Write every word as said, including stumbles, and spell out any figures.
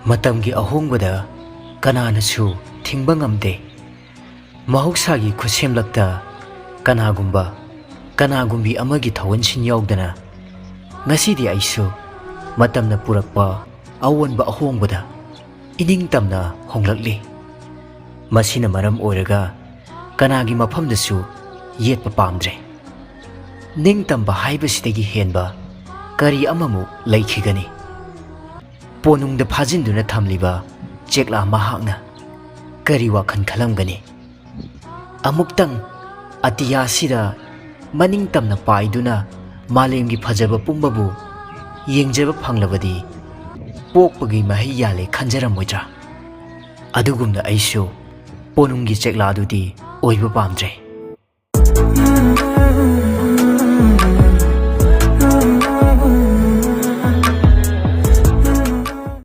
ꯃꯇꯝꯒꯤ ꯑꯍꯣꯡꯕꯗ ꯀꯅꯥꯅꯁꯨ ꯊꯤꯡꯕ ꯉꯝꯗꯦ꯫ ꯃꯍꯧꯁꯥꯒꯤ ꯈꯨꯠꯁꯦꯝꯂꯛꯇ ꯀꯅꯥꯒꯨꯝꯕ, ꯀꯅꯥꯒꯨꯝꯕꯤ ꯑꯃꯒꯤ ꯊꯧꯑꯣꯟꯁꯤꯟ ꯌꯥꯎꯗꯅ ꯉꯁꯤꯗꯤ ꯑꯩꯁꯨ ꯃꯇꯝꯅ ꯄꯨꯔꯛꯄ ꯑꯑꯣꯟꯕ ꯑꯍꯣꯡꯕꯗ ꯏꯅꯤꯡꯇꯝꯅ ꯍꯣꯡꯂꯛꯂꯤ꯫ ꯃꯁꯤꯅ ꯃꯔꯝ ꯑꯣꯏꯔꯒ ꯀꯅꯥꯒꯤ ꯃꯐꯝꯗꯁꯨ ꯌꯦꯠꯄ ꯄꯥꯝꯗ꯭ꯔꯦ꯫ ꯅꯤꯡꯇꯝꯕ ꯍꯥꯏꯕꯁꯤꯗꯒꯤ ꯍꯦꯟꯕ ꯀꯔꯤ ꯑꯃꯃꯨꯛ ꯂꯩꯈꯤꯒꯅꯤ? ꯄꯣꯅꯨꯡꯗ ꯐꯥꯖꯤꯟꯗꯨꯅ ꯊꯝꯂꯤꯕ ꯆꯦꯛꯂꯥ ꯃꯍꯥꯛꯅ ꯀꯔꯤ ꯋꯥꯈꯜ ꯈꯜꯂꯝꯒꯅꯤ? ꯑꯃꯨꯛꯇꯪ ꯑꯇꯤꯌꯥꯁꯤꯗ ꯃꯅꯤꯡ ꯇꯝꯅ ꯄꯥꯏꯗꯨꯅ ꯃꯥꯂꯦꯝꯒꯤ ꯐꯖꯕ ꯄꯨꯝꯕꯕꯨ ꯌꯦꯡꯖꯕ ꯐꯪꯂꯕꯗꯤ ꯄꯣꯛꯄꯒꯤ ꯃꯍꯩ ꯌꯥꯜꯂꯦ ꯈꯟꯖꯔꯝꯃꯣꯏꯗ꯭ꯔꯥ? ꯑꯗꯨꯒꯨꯝꯅ ꯑꯩꯁꯨ ꯄꯣꯅꯨꯡꯒꯤ ꯆꯦꯛꯂꯥꯗꯨꯗꯤ ꯑꯣꯏꯕ ꯄꯥꯝꯗ꯭ꯔꯦ꯫